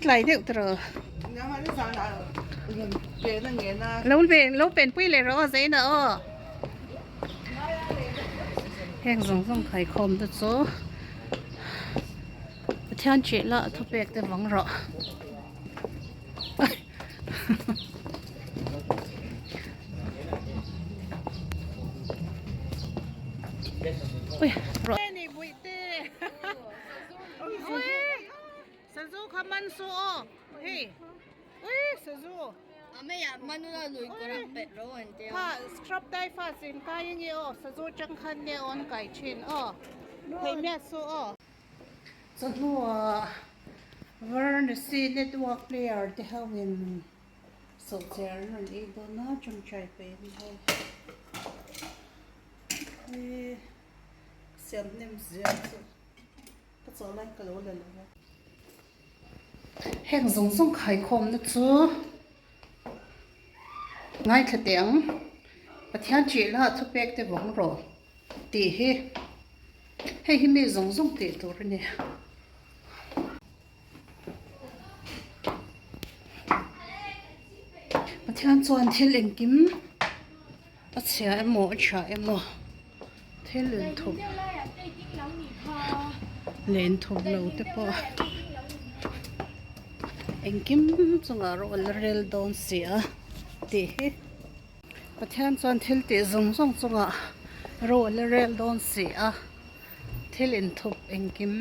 tlai deuh tiraw. Lo pen lo pen pui leh rawh aw Zaina aw. Heng zawng zawng khaikhawm te chu Pathian chih la a thupek te vang rawh. Ui rawh. Sazu kha man su aw hei ui sazu kha scrub typhus in kai nge aw sazu tang khan nge aw an kai thin aw thei miah su aw. Chawhnuah Varanasi network player te ho in sawhchiar an rawn ei dawn a tawngtai pei an ni hei siam hnem zia chu. Ka chawh lai ka lo la lo va. Heng zawng zawng khaikhawmna chu ngaithla teh ang. Pathian ṭih la thupek te vawng rawh tih hi hei hi mi zawng zawng tih tur a ni. Pathian chuan thil engkim a chhia emaw a tha emaw. Thil inthup leh inthup lo te pawh engkim chungah rawh a la rel dawn si a tih hi Pathian chuan thil tih zawng zawng chungah ro a la rel dawn si a thil inthup engkim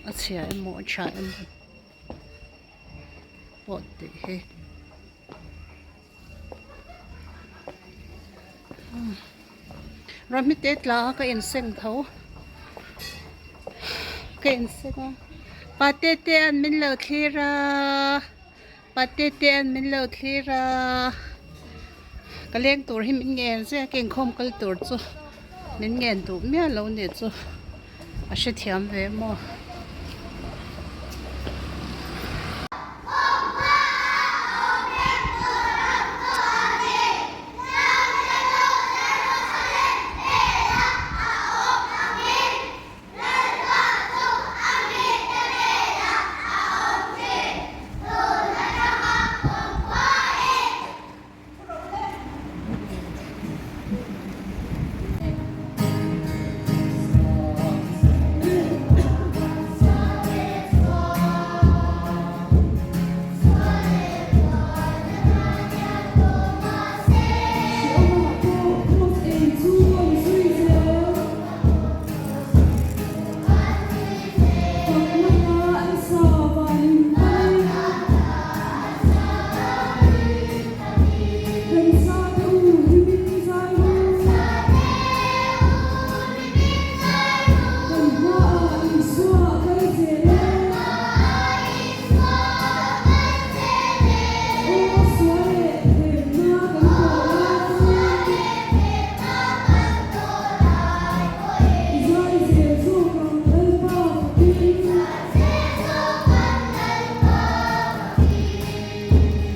a chhia emaw a tha emaw pawh tih hi. Ramhi te tla a ka inseng tho ka inseng a pate te an min lo thlir a pate te an min lo thlir a ka leng tur hi min ngen zia ka inkhawm kal tur chu min ngen duh miah lo nih chu a hrethiam ve maw.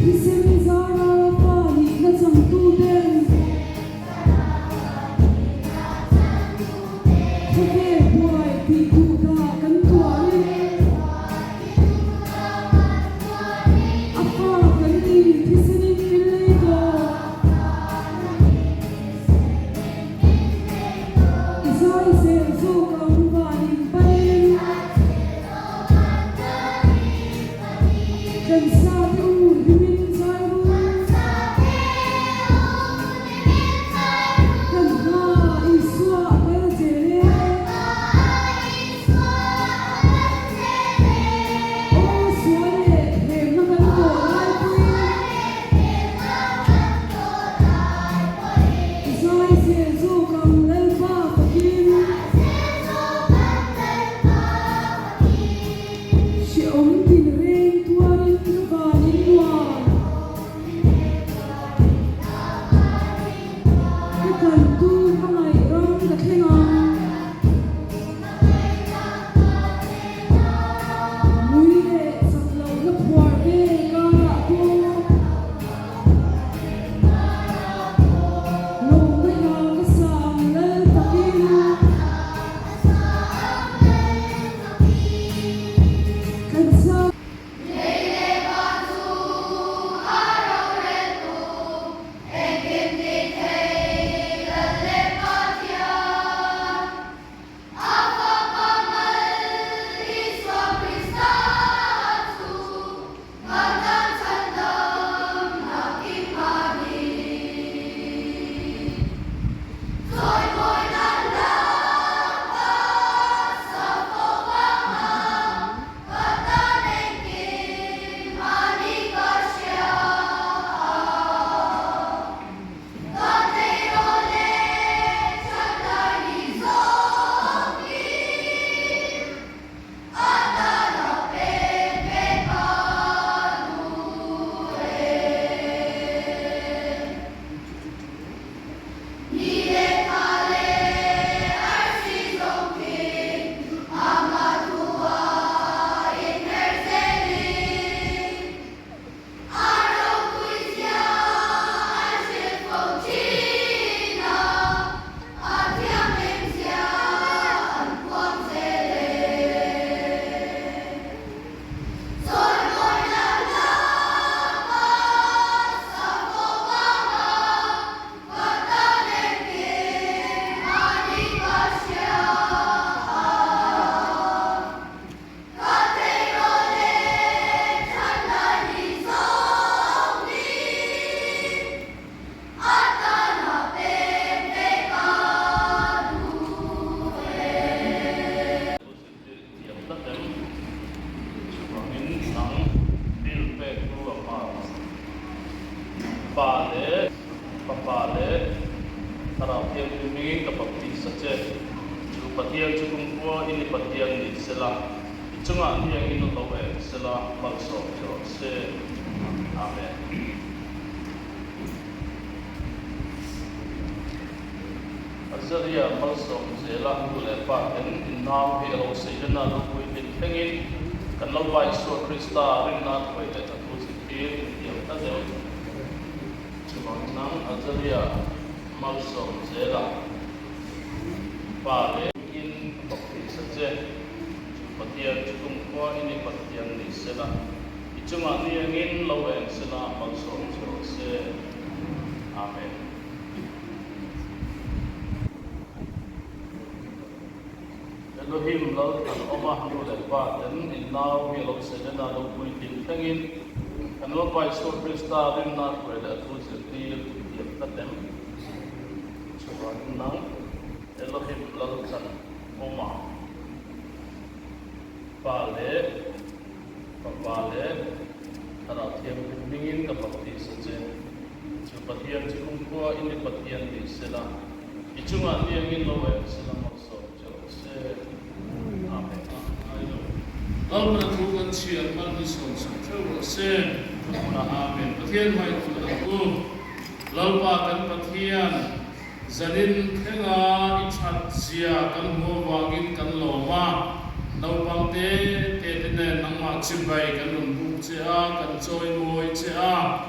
Thisen zara pa nihna changtuten khawvel buai tih duh dah kan tuarin a fa kan ni thisenin min lei tawh. I zai zel zawk ang vanin panin. Kan sa te u hlimin zai ru. Kan hma Isua a kal zel e. Aw sual leh thlemna kan tawh laipui. Zai zel zawk ang Lalpa fakin. Hrehawm tin reng tuarin ka van in nuam. Ka tlantu hmangaih ram ka thleng ang. Mui leh chak lohna phuar vel karah pawh. Lawmna hla ka sa ang lal takin. Thlarau Thianghlim hmingin ka baptis a che. Chu Pathian chu kumkhua i ni Pathian ni sela, i chungah niangin lo eng sela, malsawm che rawh se. Amen. Azaria malsawm zela nu leh pa ten in nau hi a lo sei lena lupui hlin thlengin kan lo pa Isua Krista rinna thuai leh a thu zirtir intiam tlat em. Chuvang nang Azaria malsawm zela pa leh in a baptis a che. Chu Pathian chu kumkhua i ni Pathian ni sela, i chungah niangin lo eng sela malsawm che rawh se. Amen. Elohim lal kan awm a, nu leh pa ten in nau hi a lo selena lo puitling thlengin kan Lalpa Isua Krista rinna hruai leh a thu zirtir thiam tlat em? Chuvangin nang Elohim lal kan awm a, Pa leh Fapa leh Thlarau Thianghlim hmingin ka baptis a che. Chu Pathian chu kumkhua i ni Pathian ni sela, i chungah niangin lo eng sela malsawm che rawh se. Amen. Lalpana thu kan chhiar mal hi sawm sak theuh rawh se. Thuhmunah Amen. Pathian hmai thul ang u. Lalpa kan Pathian, zanin thlenga i that zia kan hmu avangin kan lawm a, naupang te te te nen nangmah chibai kan rawn buk che a, kan chawimawi che a.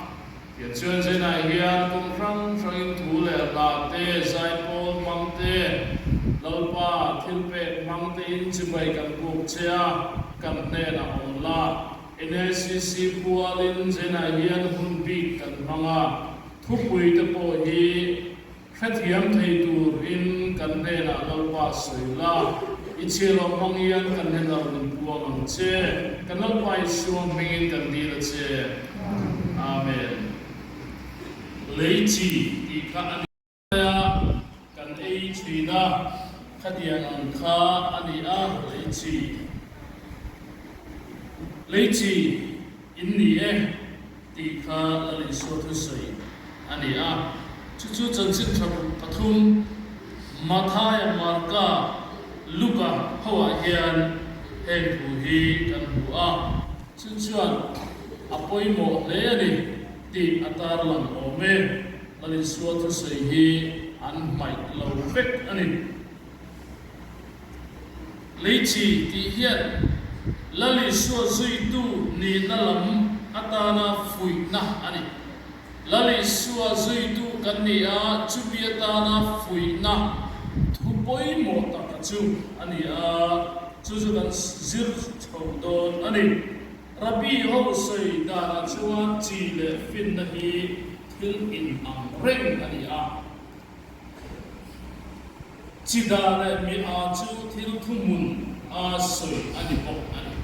Tichuan Zenah hian kum hrang hrangin thu leh hla te, zaipawl hmang te, Lalpa thilpek hmang tein chibai kan buk che a, kan hnenah awm la. NLCC pualin Zenah hian hun bik kan hmang a, thupui te pawh hi Hrethiam thei turin kan hnenah Lalpa sawi la, i chhiahhlawh hmang hian kan hnenah rawn inpuang ang che. Kan Lalpa Isua hmingin kan dil a che. Amen. Lei chi tih kha a ni a, kan ei thin a, khatiang ang kha a ni a, lei chi. Lei chi in ni e. Tih kha Lal Isua thusawi a ni a. Chu chu chanchin tha pathum, Mathaia, Marka, Luka hoah hian heng thu hi kan hmu a. Chu chuan a pawimawh hle a ni tih a tarlang awm e. Lal Isua thusawi hi an hmaih lo vek a ni. Leichi tih hian Lal Isua zuitu nihna lam atana fuihna a ni. Lal Isua zuitu kan ni a, chumi atana fuihna thu pawimawh taka chu a ni a, chu chu kan zir chho dawn a ni. Rabbi ho sawi danah chuan chi leh finna hi thil inang reng a ni a. Chi dah leh mi a chu thil thuhmun a sawi a ni bawk a ni.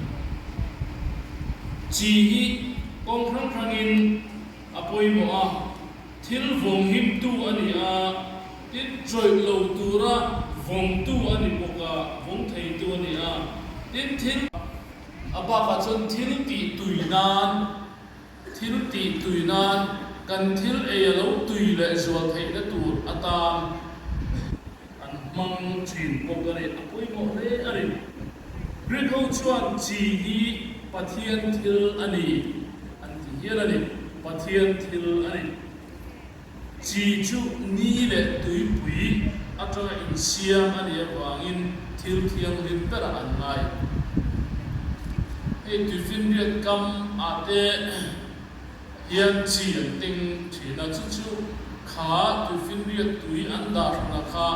Chi hi kawng hrang hrangin a pawimawh a, thil vawng himtu a ni a, tin chawih lo tura vawngtu a ni bawk a, vawng theitu a ni a, tin thil a bakah chuan thil tih tui nan Thil tih tui nan kan thil ei a lo tui leh zual theihna tur atan an hmang thin bawk a ni. A pawimawh hle a ni. Greek ho chuan chi hi Pathian thil a ni an ti hial a ni. Pathian thil a ni. Chi chu ni leh tuipui atanga insiam a nih avangin thil thianghlim berah an ngai. Hei tuifinriat kam ah te hian chi an teng thin a, chu chu kha tuifinriat tui an dah hrana kha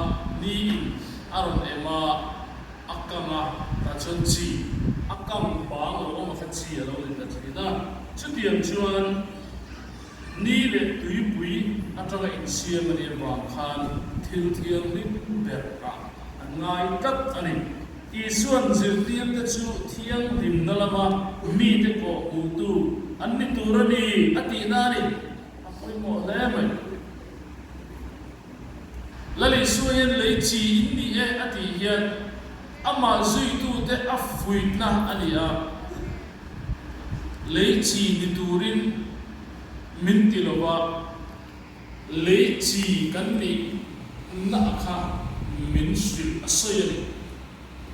ni in a rawn em a, a kang a, tah chuan chi a kang bang lo awm a kha chi a lo ni ta thin a, chutiang chuan. Ni leh tuipui atanga insiam a nih avang khan thil thianghlim ber ah an ngai tlat a ni. Isua'n zirtirte chu thianghlimna lama mite kawh hmuhtu an ni tur a ni a tihna a ni. A pawimawh hle mai. Lal Isua hian lei chi in ni e a tih hian amah zuitute a fuihna a ni a. Lei chi ni turin min ti lo va, lei chi kan nih na kha min hrilh a sawi a ni.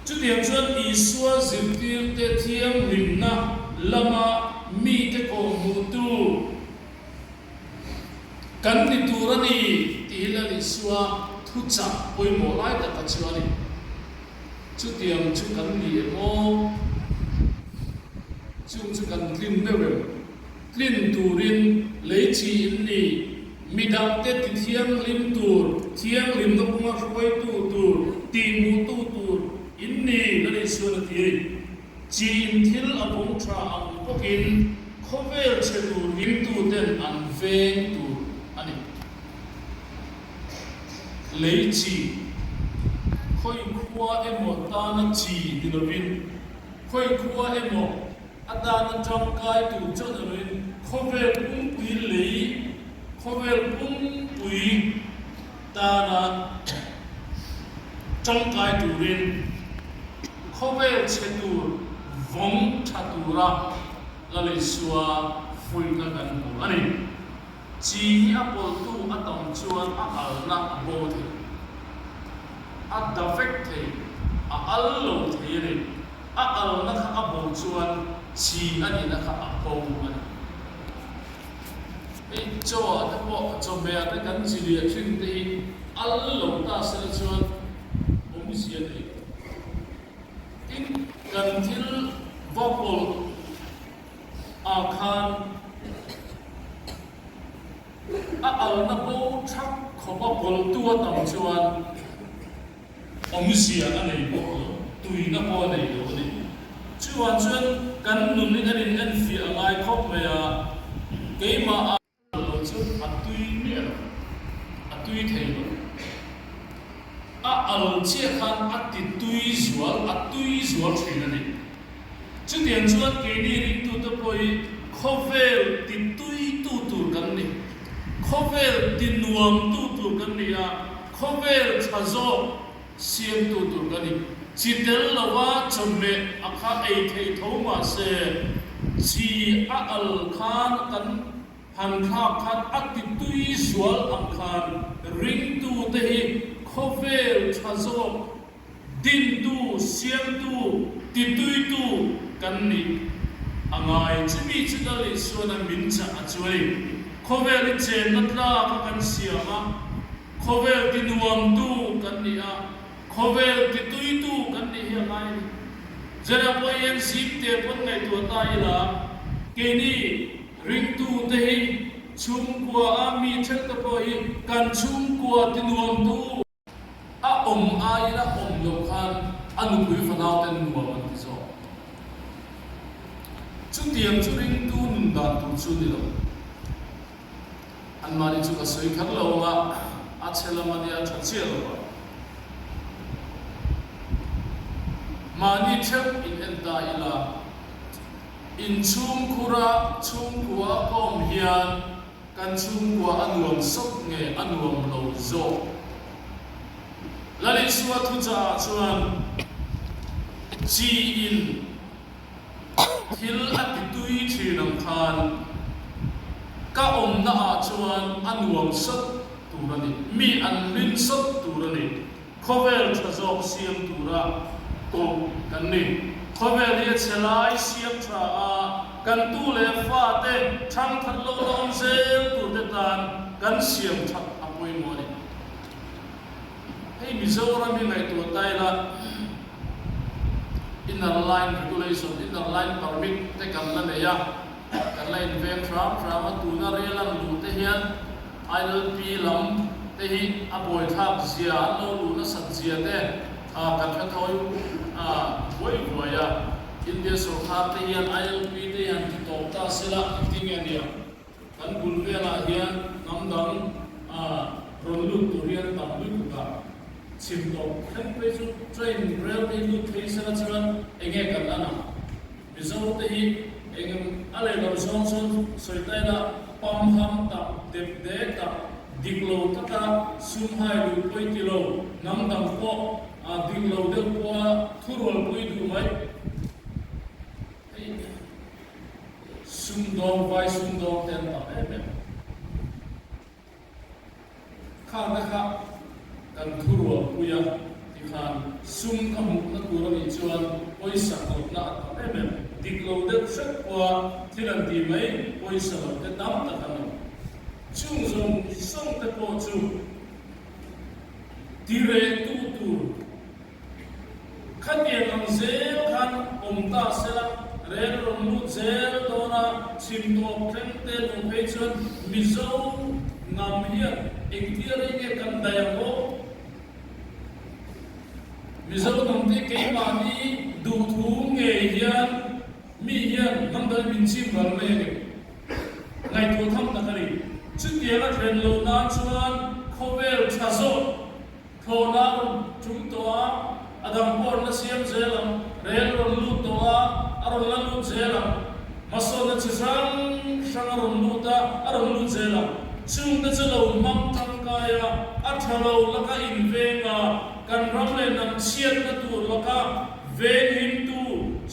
Chutiang chuan Isua zirtirte thianghlimna lama mite kawhhmuhtu kan ni tur a ni tih hi Lal Isua thuchah pawimawh lai taka chu a ni. Chutiang chu kan ni em aw? Chung chu kan tlin meuh em? Tlin turin lei chi in ni. Midangte ti thianghlim tur, thianghlimna kawnga hruaitu tur, tihmuhtu tur in ni, Lal Isuan a ti a ni. Chi in thil a vawng tha ang bawkin khawvel chhe tur ringtuten an veng tur a ni. Lei chi, khawi khua emaw tana chi ni lovin, khawi khua emaw atana tangkai tur chauh ni lovin, khawvel pumpui lei, khawvel pumpui tana tangkai turin, khawvel chhe tur vawng tha tura Lalisua fuihna kan hmu a ni. Chi hi a pawltu a tam chuan a alna a bo thei, a da vek thei, a al lo thei a ni. A alna kha a bo chuan chi a nihna kha a bo a ni. Hei chaw ah te pawh chawhmeh ah te kan chi leh thin te hi al lo ta sela chuan awmzia nei lo. Tin, kan thil va pawlh ah khan a alna bo thak khawp a kawltu a tam chuan awmzia a nei bawk lo, tuina pawh a nei lo a ni. Chuan chuan kan nun hi kan inenfiah a ngai khawp mai a, keimah a. Lo chu a tui miah lo, a tui thei lo. A al chiah khan a ti tui zual, a tui zual thin a ni. Chutiang chuan keini ringtute pawh hi khawvel ti tui tu tur kan ni, khawvel ti nuam tu tur kan ni a, khawvel tha zawk siamtu tur kan ni. Chi tel lova chawhmeh a kha ei theih tho mah se, chi a al khan kan han thlak khan a ti tui zual ang khan ringtute hi khawvel tha zawk dintu, siamtu, tituitu kan nih a ngai. Chumi chu Lal Isuana min chah a chuai. Khawvel hi chenna tlak a kan siam a. Khawvel ti nuamtu kan ni a, khawvel ti tuitu kan nih hi a ngai a ni. Zela pawh hian zim te pawn ngaihtuah ta ila, keini ringtu te hi chhungkua a mi ṭhelh te pawh hi kan chhungkua ti nuamtu a awm aiin a awm loh khan a nupui fanau ten nuam an ti zawk. Chutiang chu ringtu nun dan tur chu ni lo. Anmahni chu ka sawi kher lo ang a, a chhe lam a nia tha chiah lo a. Mahni theuh in en ta ila, in chhungkhura chhungkua kawm hian kan chhungkua a nuam sawt nge a nuam lo zawk? Lalisua thuchah ah chuan chi in Thil a ti tui thin ang khan ka awmna ah chuan a nuam sat tur a ni, mi an hlim sat tur a ni, khawvel tha zawk siam tura koh kan ni. Khawvel hi a chhe lai siam tha a, kan tu leh fa te thangkhat lo la awm zel tur te tan kan siam that a pawimawh a ni. Hei Mizoram hi ngaihtuah ta ila Inner Line Regulation, Inner Line Permit te kan la nei a, kan la inveng hram hram a, tuna rel ang luh te hian ILP lam te hi a buaithlak zia, an lo luh nasat zia te kan hre thawi buai buai a, India sorkar te hian ILP te hian ti tawp ta sela engtin nge nia? Kan bul velah hian hnam dang rawn lut tur hian tam lutuk a, chhim tawp thleng phei chu train rel te hi lut phei sela chuan enge kan an ang? Mizo te hi eng a leh lo zawng chuan sawi ta ila pamham tak, dep dek tak, dik lo taka sum hai duh pawi ti lo, hnam dang pawh dik lo deuh pawha thurualpui duh mai. Hei sumdawng vai sumdawng te an tam em em. Khang te kha Kan thurualpui a tikhan sum ka hmuhna tur a nih chuan pawisa kawtna a tam em em. Dik lo deuh hrep pawha thil an tih mai pawisa lo te tam tak an awm. Chung zawng zawng te pawh chu tireh tu tur Khatiang ang zel khan awm ta sela, rel rawn lut zel dawn a, chhim tawp thleng te duh phei chuan Mizo hnam hian engtia rei nge kan daih ang aw? Mizo hnam te keimahni duhthu ngei hian mi hian hnam dang min chim ral mai a ni. Ngaihtuah tham tak a ni. Chutiang a thlen loh nan chuan khawvel tha zawk Thlawhna a rawn tum tawh a, a dang pawh an la siam zel ang. Rel a rawn lut tawh a, a rawn la lut zel ang. Hmasawnna chi hrang hrang a rawn lut a, a rawn lut zel ang. Chungte chu lo hmang tangkai a, a tha lo laka inveng a, kan ram leh hnam chhiatna tur laka venghimtu,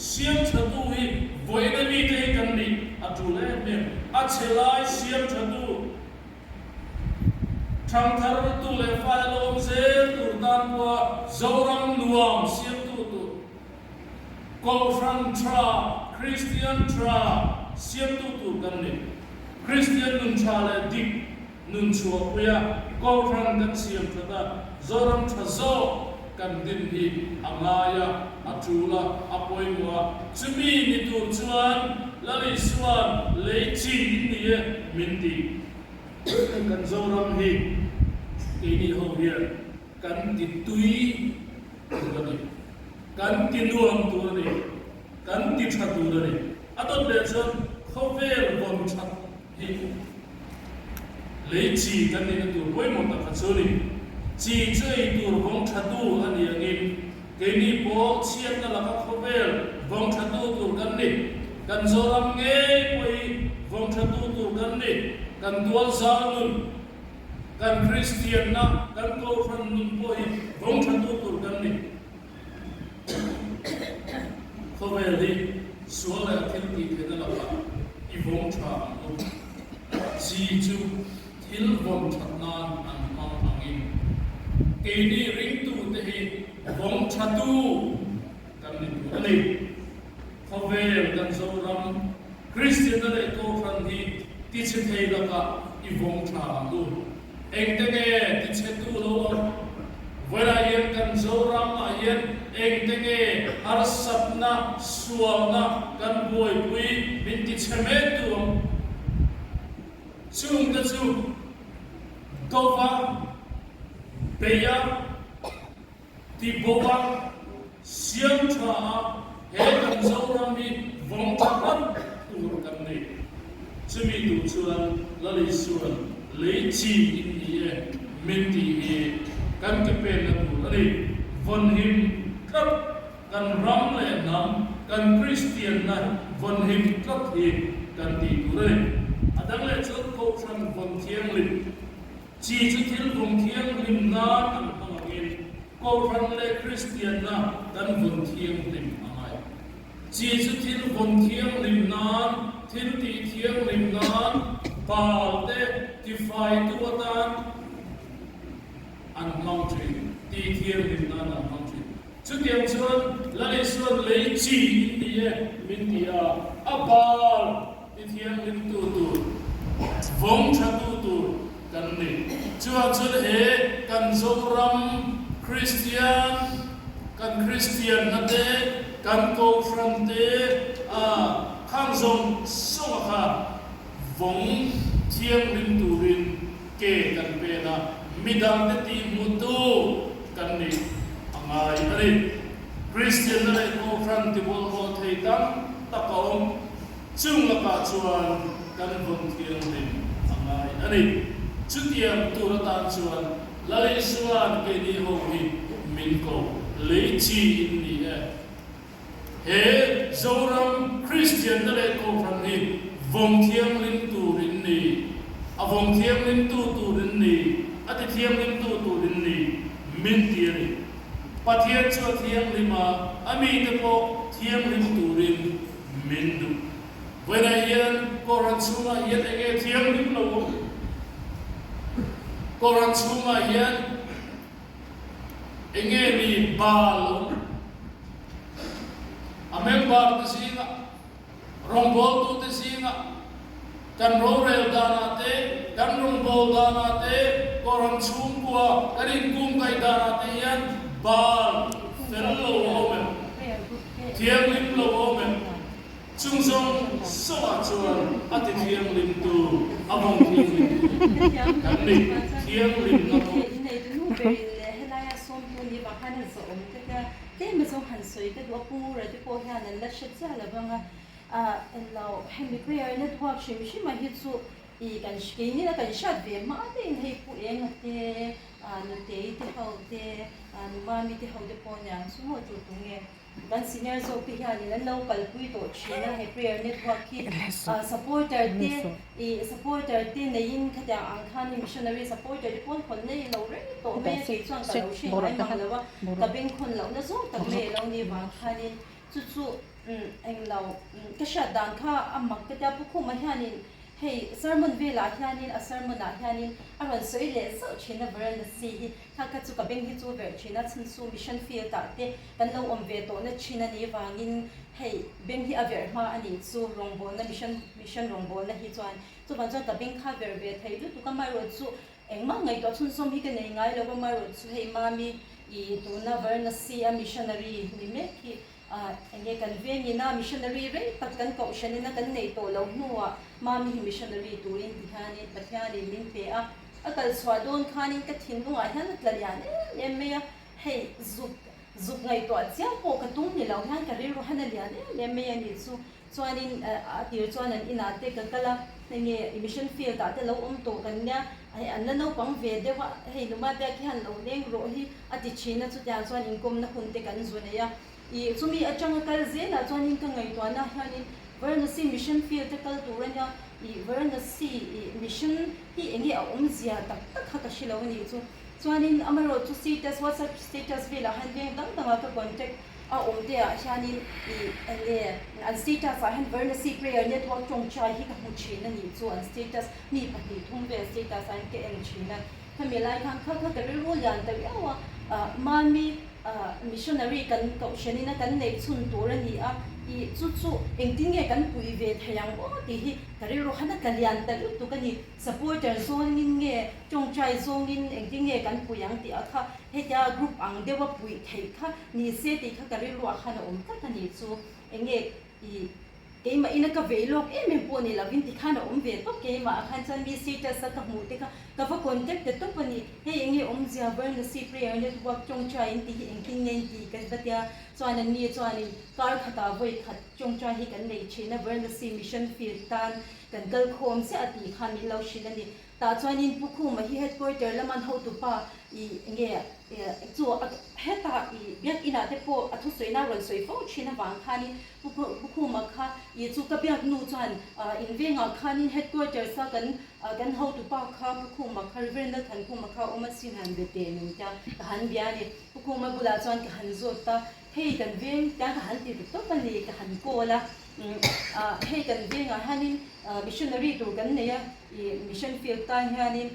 siam thatu hi vawiina mite hi kan nih a tul em em. A chhe lai siam thatu. Thangthar tu leh fai a lawm zel tur tan pawha Zoram nuam siamtu tur, Kohhran tha, Kristian tha siamtu tur kan ni. Kristian nun tha leh dik nun chhuahpuia Kohhran kan siam that a, Zoram tha zawk kan din hi a ngai a, a tul a, a pawimawh a. Chumi ni tur chuan Lal Isua'n lei chi in ni e min ti. Kan Zoram hi keini ho hian kan ti tui tur a ni, kan ti nuam tur a ni, kan ti tha tur a ni. A dawt leh chuan khawvel vawn that hi lei chi kan nihna tur pawimawh tak kha chu a ni. Chi chu ei tur vawng thatu a ni angin keini pawh chhiatna laka khawvel vawng thatu tur kan ni. Kan Zoram ngei pawh hi vawng thatu tur kan ni. Kan tualzal nun, kan Kristianna, kan Kohhran nun pawh hi vawng thatu tur kan ni. Khawvel hi sual leh thil tih theihna lakah i vawng tha ang u. Chi chu thil vawn that nan an hmang angin keini ringtute hi vawng thatu kan ni tur a ni. Khawvel kan Zoram Kristianna leh Kohhran hi tichhe thei lakah i vawng tha ang u. Engte nge tichhetu lo awm? Vawilah hian kan Zoram-ah hian engte nge harsatna, sualna kan buaipui min tichhe mek tu ang? Chungte chu dova, beia, tiboa, siam tha a, he kan Zoram hi vawng tha hlat tur kan ni. Chumi tur chuan Lal Isua'n lei chi in ni e min tih hi kan ke penna tur a ni. Vawnhim tlat kan ram leh hnam, kan Kristianna vawnhim tlat hi kan tih tur a ni. A dang leh chuan Kohhran vawn thianghlim Chi chu thil vawng thianghlim nan an hmang angin Kohhran leh Kristianna kan vawn thianghlim a ngai. Chi chu thil vawn thianghlim nan, thil tih thianghlim nan, bal te tifaitu atan an hmang thin, tih thianghlim nan an hmang thin. Chutiang chuan Lal Isua'n lei chi in ni e min ti a, a bal ti thianghlimtu tur, vawng thatu tur kan ni. Chuvang chuan he kan Zoram Kristian, kan Kristianna te, kan Kohhran te a khang zawng zawng a kha vawng thianghlim turin ke kan pen a, midangte tihhmuhtu kan nih a ngai a ni. Kristianna leh Kohhran tibawlhhlawh thei tam tak a awm. Chung lakah chuan kan vawn thianghlim a ngai a ni. Chutiang tur atan chuan Lal Isua'n keini ho hi min ko lei chi in ni e. He Zoram Kristianna leh Kohhran hi vawng thianghlim tur in ni, a vawng thianghlimtu tur in ni, a ti thianghlimtu tur in ni min ti a ni. Pathian chu a thianghlim a, a mite pawh thianghlim turin Min duh. Vawiinah hian Kohhran chhungah hian eng nge thianghlim lo awm? Kohhran chhungah hian Enge mi bal awm? A member te zingah, rawngbawltute zingah, kan rorel danah te, kan rawngbâwl danah te, Kohhran chhungkua kan inkungkaih danah te hian bal fel lo a awm em? Thianghlim lo a awm em? Chung zawng zawngah chuan a ti thianghlimtu, a vawng thianghlimtu kan ni. Thianghlimna pawh. A englo hemi prayer network hrim hrim a hi chu i kan keini a kan hriat ve hma deuhin hei pu enga te ah nutei te ho te ah numami te ho te pawh aniang chu maw tur tu nge kan senior zawk te hianin an lo kalpui tawh thin a he prayer network hi ah supporter te i supporter te neiin khatiang ang khanin missionary supporter te pawn hawn nei lo reng tawh mai a kei chuan ka lo hre ngai mang lo a ka bengkhawn lohna zawng tak mai alo nih vang khanin Chu chu englo ka hriat dan kha a mak ka tia Pu Khuma hianin hei sermon velah hianin a sermon ah hianin a rawn sawi leh zauh thin a Varanasi hi kha kha chu ka beng hi chu verh thin a chhan chu mission field ah te kan lo awm ve tawhna thin a nih vangin hei beng hi a verh hma a nih chu rawngbawlna mission mission rawngbawlna hi chuan chuvang chuan ka beng kha verh ve thei lutuk a amaherawhchu Engmah ngaihtuah chhunzawm hi ka nei ngai lo a, marawh chu hei Mami i tuna Varanasi a missionary ni mek hi ah enge kan vengin a missionary rei tak kan kohhran in a kan neih tawh loh hnuah Mami hi missionary turin ti hianin Pathianin min pe a, a kal chhuah dawn khanin ka thinlungah hian a tla lian em em mai a, hei zuk zuk ngaihtuah chiang pawh ka tum ni loh hian ka rilru han a lian em em mai a nih chu. Chuanin a tir chuan an inah te ka kal a, enge i mission field ah te lo awm tawh kan nia, hei an la naupang ve deuh a, hei numa biak hian lo leng rawh hi a ti thin a, chutiang chuan inkawmna hun te kan zu nei a. Ih chumi atanga kal zelah chuanin ka ngaihtuahna hianin Varanasi mission field te kal tur a nia, ih Varanasi ih mission hi enge a awmzia tak tak kha ka hre lo a nih chu. Chuanin amaherawhchu status whatsapp status velah hian veng dang dangah ka contact A awm te ah hianin i enge an status ah hian Varanasi prayer network tawngtai hi ka hmu thin a nih chu an status mi pahnih thum vel status ah hian ka en thin a khami lai khan kha kha ka rilru lian ta riau a ah mami ah missionary kan kohhran in a kan neih chhun tur a ni a i chu chu engtin nge kan pui ve thei ang aw tih hi ka rilru han a tla lian ta lutuk a ni. Supporter zawngin nge tawngtai zawngin engtin nge kan pui ang tih a kha hetia group ang deuh a puih theih kha ni se tih kha ka rilruah khan a awm tlat a nih chu. Enge i keimah ina ka vei lawk em em pawh ni lovin ti khan a awm ve tawp keimah ah khan chuan mi status a ka hmuh te kha ka va contact ta tawp a ni. Hei enge awmzia Varanasi prayer network tawngtai in tih hi engtin nge in tih ka va tia chuan an ni chuanin kar khatah vawi khat tawngtai hi kan nei thin a Varanasi mission field tan Kan kal khawm chiah a tih khan min lo hrilh a ni. Tah chuanin Pu Khuma hi headquarter laman hotupa i nge chu hetah i biak inah te pawh a thusawina rawn sawi fo thin avang khanin Pu Khuma kha i chu ka biak nu chuan in vengah khanin headquarters a kan kan hotupa kha Pu Khuma kha Reverend Lalthankhuma kha awm asin han be teh min tia ka han bia a ni. Pu Khuma bulah chuan ka han zawt a, hei kan veng tiang ka han ti ta tawp a ni ka han call a. Hei kan vengah hianin missionary tur kan nei a, ih mission field tan hianin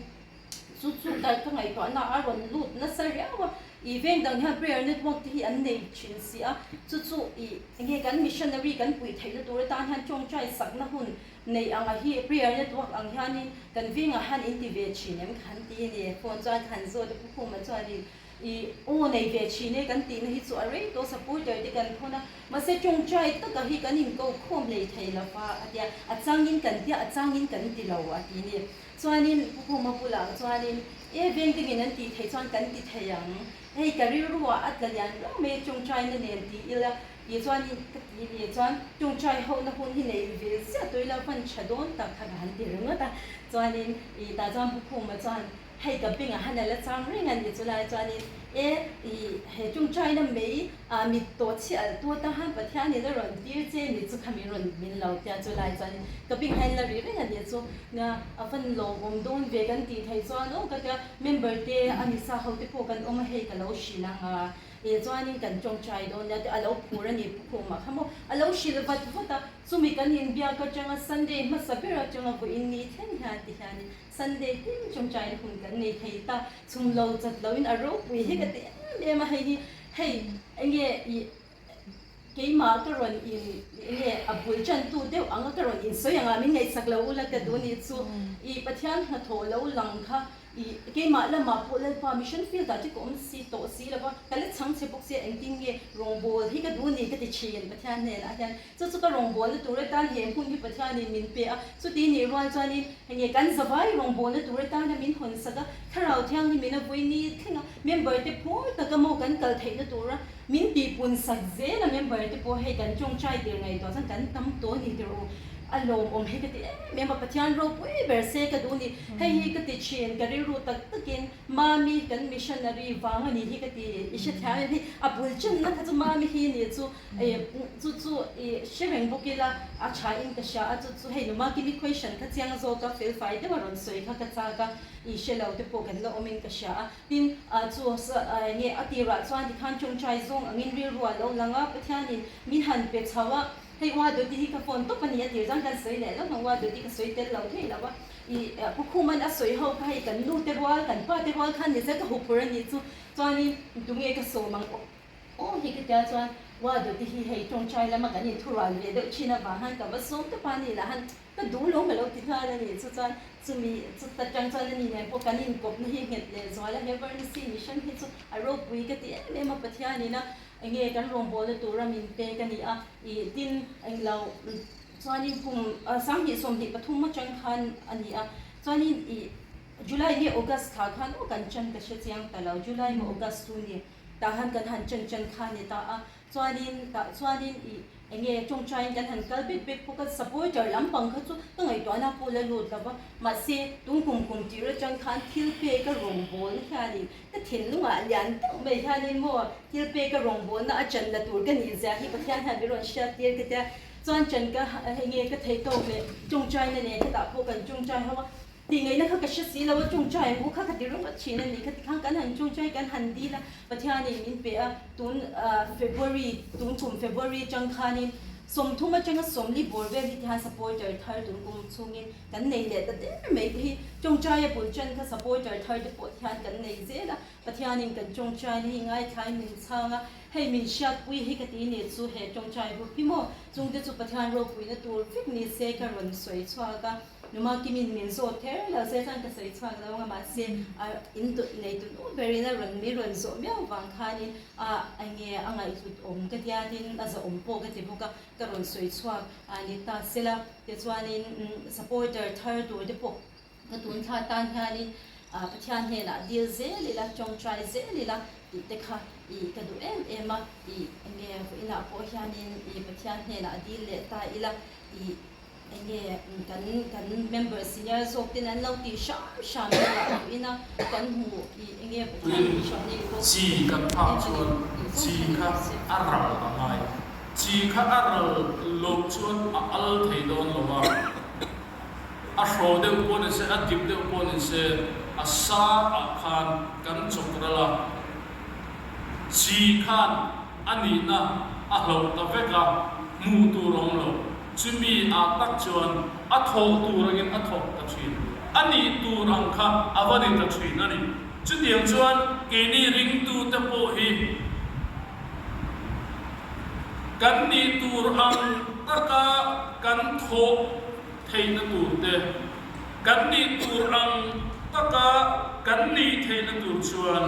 chu chu ka ngaihtuahna a rawn lut nasa riau a, ih veng dang hian prayer network te hi an nei thin si a, chu chu ih enge kan missionary kan puih theihna tur atan hian tawngtai sakna hun nei anga hi prayer network ang hianin kan vengah hian in ti ve thin em ka han ti a ni, phone chuan ka han zawt a Pu Khuma chuanin I aw nei ve thin e kan tihna hi chu a rei tawh supporter te kan thawn a, mahse tawngtai taka hi kan inko khawm hlei thei lo va a tia, a changin kan tia a changin kan ti lo a ti ni. Chuanin Pu Khuma bulah chuanin e veng dingin an tih theih chuan kan ti thei ang, hei ka rilru ah a tla lian reng mai a tawngtaina nen ti ila tih chuanin ka ti ni chuan tawngtai hohna hun hi nei ve ziah tawh ila van tha dawn tak kha ka han ti ringawt a, chuanin i tah chuan Pu Khuma chuan Hei ka bengah han a la chang reng a ni chulai chuanin e i he tawngtaina mei ah mit tawh chhi alh tu atan han Pathianin a rawn tir che ni chu kha min rawn min lo tia chulai chuanin ka bengah hian la ri reng a ni chu nia a van lawmawm dawn ve kan tih theih chuan aw ka tia member te a ni sa ho te pawh kan awm a hei ka lo hrilh ang a. I chuanin kan tawngtai dawn nia tih a lo phur a ni Pu Khuma kha maw a lo hrilh vat vat a, chumi kan inbiak atanga Sunday hmasa ber atanga vawiin ni thleng hian ti hianin Sunday tin tawngtaina hun kan nei thei ta, chhum lo chat loin a ropui hi ka ti em em a, hei hi hei enge i keimah ka rawn in enge a bul tantu deuh anga ka rawn insawi anga min ngaihsak lo ula ka duh ni chu i Pathian hnathawh lo lang kha I keimah lamah pawh Lalpa mission field ah te ka awm si tawh si lo va, ka la chhang che bawk sia engtin nge rawngbâwl hi ka duh ni ka ti thin Pathian hnenah hian. Chu chu ka rawngbâwlna tur atan he hmun hi Pathianin min pe a, chuti nih rual chuanin henge kan zavai rawngbâwlna tur atana min hawn sak a, Thlarau Thianghlimin a vui ni thleng a, member te phur taka maw kan kal theihna tura min tihpun sak zel a, member te pawh hei kan tawngtai tir ngaihtuah chuan kan tam tawh a ni tirh u. A lawmawm hi ka ti em em a, Pathian ropui ber se ka duh ni. Hei hi ka ti thin, ka rilru tak takin Mami kan missionary vang a ni hi ka ti, i hrethiam em hi, a bul chenna kha chu Mami hi ni chu chu chu i hre reng bawk ila a tha in ka hria a, chu chu hei numa kimi question kha chiang zawk a fel fai deuh a rawn sawi kha ka chak a, i hre lo te pawh kan la awm in ka hria a, tin chu nge a tirah chuan tikhan tawngtai zawng angin rilru a lo lang a, Pathianin min han pe chho a. Hei ua Dawti hi ka phone tawp a ni a tir chuan kan sawi leh lo ang ua Dawti ka sawi tel lo thei lo a, i Pu Khuman a sawi ho kha hei kan nu te rual kan pa te rual khan ni zel ka huphur a nih chu chuanin tunge ka sawm ang aw aw hi ka tia chuan ua Dawti hi hei tawngtai lama kan inthurual ve deuh thin avang khan ka va sawm tawp a ni lah han ka duh lo ka lo ti nghal a nih chu chuan chumi chuta tang chuan a ni nen pawh kan inkawpna hi nghet leh zual a he Varanasi mission hi chu a ropui ka ti em em a Pathianin a Enge kan rawngbawlna tura min pek a ni a, i tin englo chuanin kum 20 23 atang khan a ni a, chuanin i July nge August thla khan aw kan chan ka hre chiang ta lo, July maw August chu ni tah han kan han chan chan kha ni ta a, chuanin tah chuanin i enge tawngtaiin kan han kal bek bek bawk a, supporter lampang kha chu ka ngaihtuahna pawh la lut lo va, mahse tun kum kum tir atang khan thil pek a rawngbawlna hianin Ka thinlungah lian deuh mai hianin maw thil peka rawngbawlna a channa tur ka nih zia hi Pathian hian min rawn hriat tir ka tia. Chuan chan ka hei nge ka thei tawk leh tawngtaina nen hetah pawh kan tawngtai ho a, tih ngaihna kha ka hre si lo a, tawngtai ang u kha ka ti ringawt thin a ni. Khati khan kan han tawngtai kan han dil a, Pathianin min pe a, tun February tun kum February atang khanin 30 atanga 40 bawr vel hi tihian supporter thar tun kum chhungin Kan nei leh ta der mai te hi tawngtaia bul chen kha supporter thar te pawh hian kan nei zel a, Pathianin kan tawngtaina hi ngaithlain min chhang a, hei min hriatpui hi ka ti ni chu he tawngtai group hi maw chungte chu Pathian ropuina tur vek ni se ka rawn sawi chhuak a, numa Kimin min zawt kher lo se chuan ka sawi chhuak lo anga mahse a in nei tun u berin a rawn min rawn zawh miau vang khanin a enge a ngaihhlut awm ka tia tin a zahawm pawh ka ti bawk a. Ka rawn sawi chhuak a ni ta sela, tichuanin supporter thar tur te pawh ka tun thla tan hianin Pathian hnenah dil zel ila, tawngtai zel ila tih te kha i ka duh em em a, i enge vawiinah pawh hianin i Pathian hnenah dil leh ta ila, i enge kan kan member senior zawk ten an lo tih hram hram ila vawiina kan hmu i enge Pathian Tin, hriat nei bawk chi kan phak em a ni chuan tih chi zawng kha kha ni se. a ral a ngai. Chi kha a ral loh chuan a al thei dawn lo a, a hraw deuh pawh ni se, a dip deuh pawh ni se, a sa ah khan kan chawk ral a. Chi khan a nihna a hloh ta vek a, hmuh tur awm lo. Chumi ah tak chuan a thawh tur angin a thawk ta thin. A nih tur ang kha a va ni ta thin a ni. Chutiang chuan keini ringtute pawh hi kan nih tur ang taka kan thawh theihna tur te, kan nih tur ang taka kan nih theihna tur chuan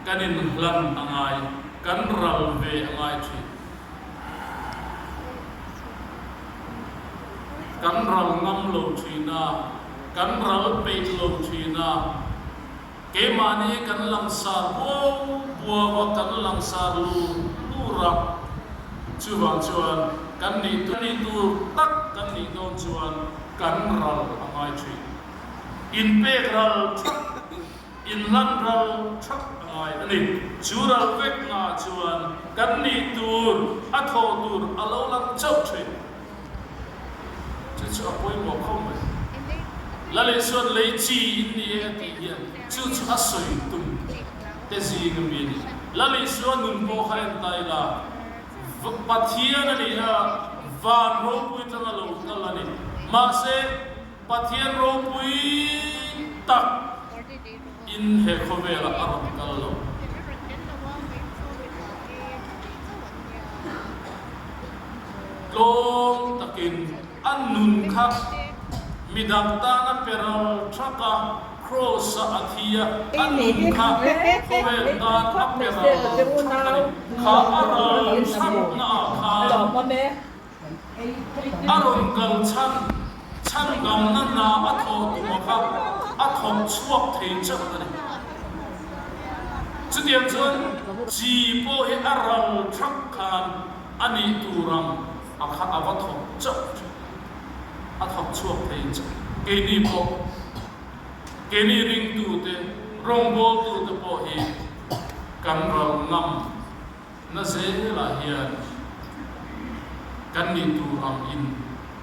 kan inhlan a ngai, kan ral ve a ngai thin. Kan ral ngam lo thin a, kan ral peih lo thin a. Keimahni kan langsar buau buau a, kan langsar lur lur a. Chuvang chuan kan nih tur nih tur tak kan nih dawn chuan kan ral a ngai thin. Inpek ral thak, inhlan ral thak a ngai a ni. Chu ral vek naah chuan kan nih tur, a thawh tur a lo lang chauh thin. Chu chu a pawimawh khawp mai. Lal Isuan lei chi in ni e a tih hian chu chu a sawi tum te zing a mi a ni. Lal Isua nun pawh kha en ta ila, Pathian a ni a, van ropui tanga lo kal a ni. Mahse, Pathian ropui tak in he khawvelah a rawn kal lo. Tlawm takin a nun kha midang tana pe ral thak a, Kraws-a a thi a, a nun kha khawvel tan a pe ral thak a ni. Kha a ral thaknaah khan a rawn kal chhan, chhan damna hna a thawh tuma kha a thawk chhuak thei chauh a ni. Chutiang chuan chi pawh hi a ral thak khan a nih tur ang a kha a va thawk chauh thin. A thawk chhuak thei chauh. Keini pawh, keini ringtute, rawngbawltute pawh hi kan ral ngam na zelah hian kan nih tur ang in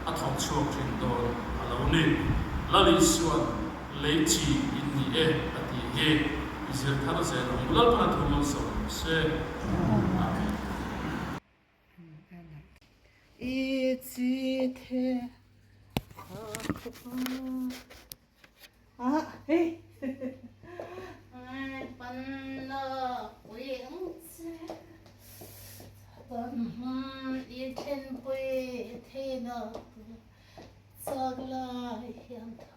a thawk chhuak thin dawn a lo ni. Lal Isuan lei chi in ni e a tih hi i zir thar zel ang u. Lalpan a thu malsawm rawh se. Amen. I chi the a hei ai pan la pui ang che pan i thlen pui thei na chak lai hian tho.